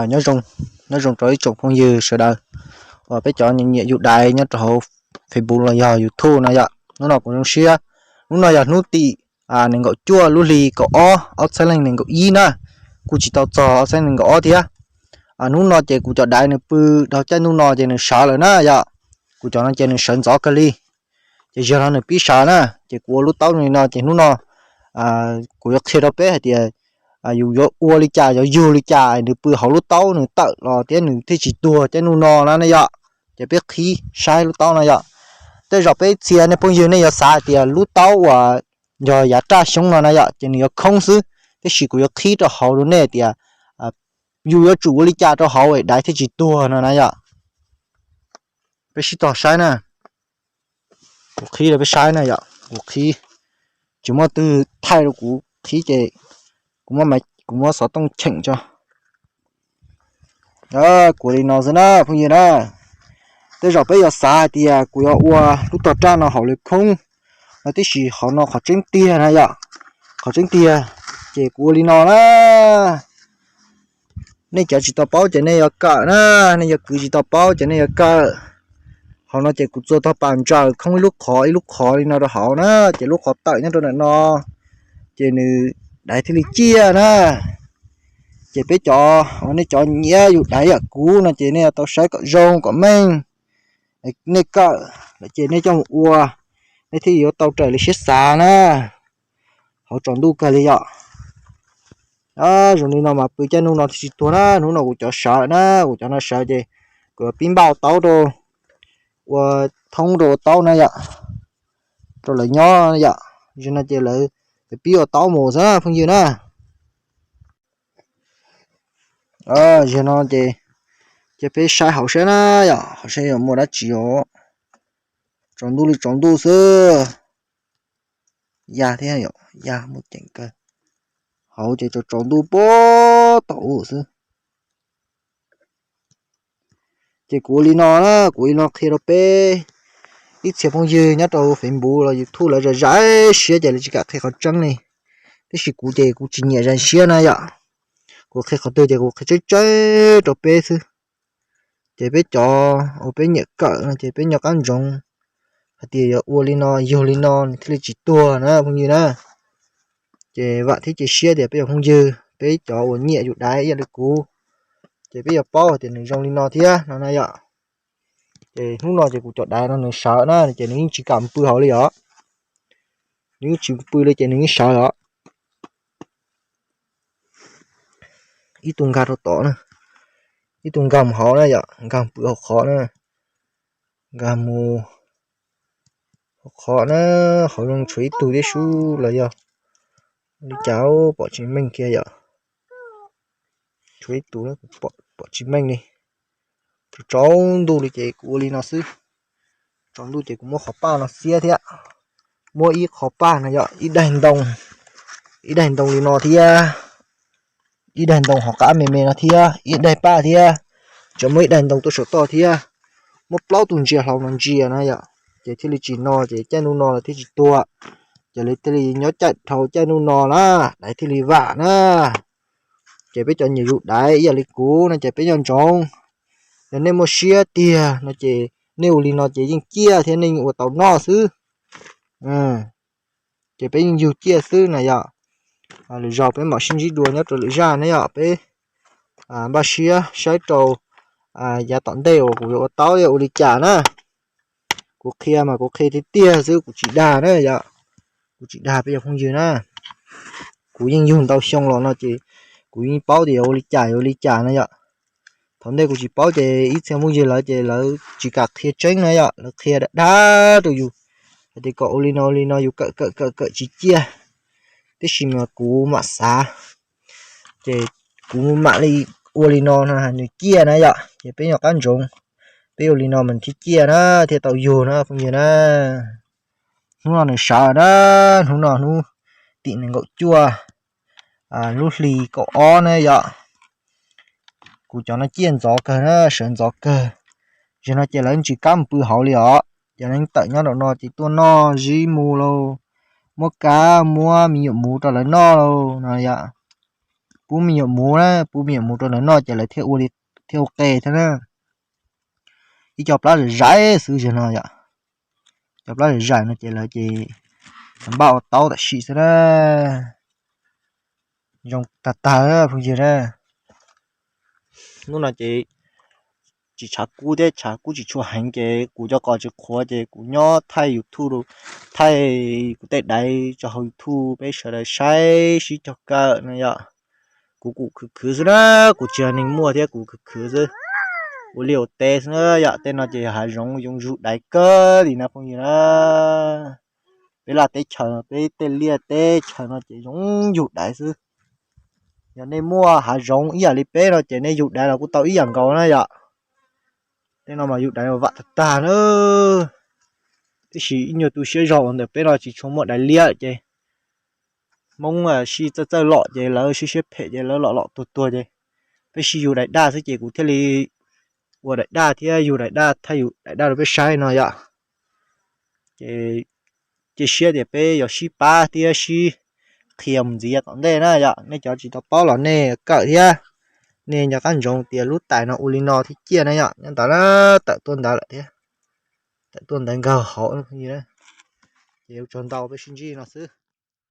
Nyob zoo, nyob zoo rau ib tsoom phooj ywg sawv daws uas peb cov nyiam yug daiv nyob rau hauv Facebook los yog YouTube no yom. Hnub no kuv zoo siab, hnub no yog hnub tim nees nkaum cuaj lub hli kaum ob ob txhiab leej nees nkaum ib na, kuj tsis tau txog ob txhiab leej nees nkaum ob thiab. Hnub no ces kuv cov daiv nws pw dhau caij ntuj no ces nws sawv lawm na yom. Kuv cov no ces nws sawv ntxov kawg li, ces yog no nws pib sawv na. Ces kuv ua lub taub li no ces hnub no kuv yuav qhia rau peb hais tias yus yuav ua li cas, yuav yug li cas nws pw hauv lub taub nws tawm los thiab nws thiaj tsis tuag caij ntuj no na yom. Ces peb qhib saib lub taub no yom. Tej zaum peb txhia nej phooj ywg nej yuav xav hais tias lub taub uas yog yav raj xyoob no na yom ces nws yuav khoob xwb, tiam sis kuv yuav qhib rau hauv rau nej tias yus yuav tsum ua li cas rau hauv daiv thiaj tsis tuag no na yom. Peb sib tog saib na. Kuv qhib rau peb saib na yom, kuv qhib, tsis muaj twg thaij rau kuv qhib ces kuv muab xov tooj cheem tso. Kuv li no xwb na phooj ywg na. Tej zaum peb yuav xav hais tias kuv yuav ua lub tog raj no hauv lawv khoob no, tiam sis qhov no qhov tseeb tiag na yom, qhov tseeb tiag. Ces kuv ua li no na. Nej cov tsis tau paub ces nej yuav kawm na, nej cov kwv tsis tau paub ces nej yuav kawm. Hauv no ces kuv txua tog pas ntsaws khoob ib lub qhov ib lub qhov li no rau hauv na, ces lub qhov tawm nyob rau ntawm no, ces nws daiv thiaj li ciaj na. Ces peb cov, nej cov nyiam yug daiv yam kuv no ces nej yuav tau saib kom zoo kom meej. Nej kawm lawm ces nej coj mus ua, nej thiaj yuav tau raws li siab xav na. Hauv tsaus ntuj kawg li yom. Zoo li no mas pw caij ntuj no thiaj tsis tuag na. Hnub no kuv cov sawv na, kuv cov no sawv ces kuv yuav pib npaj taub rau, ua thoob rau ua taub na yom, rau lawv nyob yom. Zaum no ces lawv pib ua taub mus xwb phooj ywg na. Zaum no ces, ces peb saib hauv saib na yom, hauv saib yuav muaj dab tsi os. Tsaus ntuj li tsaus ntuj xwb. Yaj thiab yom, yaj muaj ceem kawg. Hauv ces tsaus tsaus ntuj puag tom ub xwb. Ces kuv ua li no na, kuv ua li no qhia rau peb ib txhia phooj ywg nyob rau Facebook los YouTube lawv zam zam siab ces lawv tsis kam qhia qhov tseeb li. Tiam sis kuv ces kuv tsis nyiam zam siab na yom. Kuv qhia qhov twg ces kuv qhia tseeb tseeb rau peb xwb. Ces peb cov uas peb nyiam kawm no ces peb nco qab ntsoov hais tias yuav ua li no yug li no nws thiaj li tsis tuag na phooj ywg na. Ces vam thiab cia siab tias peb cov phooj ywg, peb cov uas nyiam yug daiv ib yam li kuv, ces peb yuav paub hais tias nws zoo li no thiab no na yom. Ces hnub no ces kuv cov daiv no nws sawv na, ces nws yeej tsis kam pw hauv li os. Nws yeej tsis pw li ces nws yeej sawv os. Ib tug nkag rau tod na, ib tug nkag mus hauv na yom, nkag pw hauv qhov na, nkag mus hauv qhov na. Hauv zoo tshuav ib tug thiab sub los yog li cas, pom tsis meej kiag yom. Tshuav ib tug, pom tsis meej li. Tsaus ntuj li ces kuv ua li no xwb. Tsaus ntuj ces kuv muab qhov paj no xiab thiab, muab ib qho paj no yog ib daig ntoo, ib daig ntoo li no thiab, ib daig ntoo hauv qab me me no thiab, ib daig paj thiab, tseem muab ib daig ntoo tuaj saum toj thiab, muab plaub tug ntsia hlau no ntsia na yom, ces thiaj li tsis no ces caij ntuj no lawv thiaj tsis tuag, ces lawv thiaj li nyob caij dhau caij ntuj no na, daiv thiaj li vam na. Ces peb cov nyiam yug daiv ib yam li kuv no ces peb nco ntsoov, yog nej muaj siab tiag no ces nej ua li no ces yeej ciaj thiab nej yeej ua tau noj xwb. Ces peb yeej yug ciaj xwb na yom. Lwm zaus peb mam sib ntsib dua nyob rau lwm zaj na yom, peb npaj siab saib rau yav tom ntej uas kuv yuav ua taub ua li cas na. Kuv qhia mas kuv qhia tiag tiag xwb, kuv tsis dag na yom, kuv tsis dag peb cov phooj ywg na. Kuv yeej yug ntau xyoo los no ces kuv yeej paub tias yuav ua li cas yuav ua li cas na yom. Thaum ntej kuv tsis paub ces ib txhia phooj ywg lawv ces lawv tsis kam qhia tseeb na yom, lawv qhia dag dag rau yus hais tias kom ua li no ua li no yus kawm kawm kawm kawm tsis ciaj. Tiam sis mas kuv mam xav, ces kuv mam li ua li no no nws ciaj na yom, ces peb nco qab ntsoov, peb ua li no mas thiaj ciaj na, thiaj tau yug na phooj ywg na. Hnub no nws sawv na, hnub no hnub tim nees nkaum cuaj lub hli kaum ob na yom. Kuv cov no ciaj ntxov kawg na, sawv ntxov kawg. Zaum no ces lawv tsis kam pw hauv li os, ces lawv tawm nyob rau no ces tuaj noj zib mu lauj, muab kab muab me nyuam muv rau lawv noj lauj no yom. pub me nyuam muv na, pub me nyuam muv rau lawv noj ces lawv thiaj ua li, thiaj ua qe thiab na. Ib co plab zais zais xwb zag no yom. Cov plab zais zais no ces lawv ces npaj ua taub tam sim xwb na. Zoo tag tag phooj ywg na. Hnub no ces tsis tshav kub thiab, tshav kub tsis tshua heev ces kuv cov qos tsis qhuav ces kuv nyob thaij YouTube, thaij kuv tej daiv tso hauv YouTube peb sawv daws saib sib cog kawm no yom. Kuv kuj khwv khwv xwb na, kuv tsis yog neeg muaj thiab kuv khwv khwv xwb. Ua liaj ua teb xwb na yom. Tej no ces yog hav zoov, zoo yug daiv kawg li na phooj ywg na. Peb laj teb chaws, peb tej liaj teb chaws no ces zoo yug daiv xwb. Yog nej muaj hav zoov ib yam li peb no ces nej yug daiv los kuj tau ib yam nkaus na yom. Tej no mas yug daiv vam tag tag na. Tiam sis ib nyuag tu siab zog uas ntawm peb no tsis tshua muaj daiv liab ces Hmoob sib txawj txawj lom ces lawv sib siab phem ces lawv lom lom tuag tuag ces peb sib yug daiv daj xwb ces kuv thiaj li ua daiv daj thiab yug daiv daj, thaij yug daiv daj rau peb saib no yom. Ces cia siab tias peb yuav sib pab thiab sib qhia mus ntxiv yav tom ntej na yom. Nej cov tsis tau paub los nej kawm thiab, nej nco qab ntsoov tias lub tais no ua li no thiaj ciaj na yom. Nyob ntawd na, tawm tuaj ntawd lawm thiab, tawm tuaj ntawd nkag hauv no phooj ywg. Ces ua tsaug ntau, peb sib ntsib no xwb.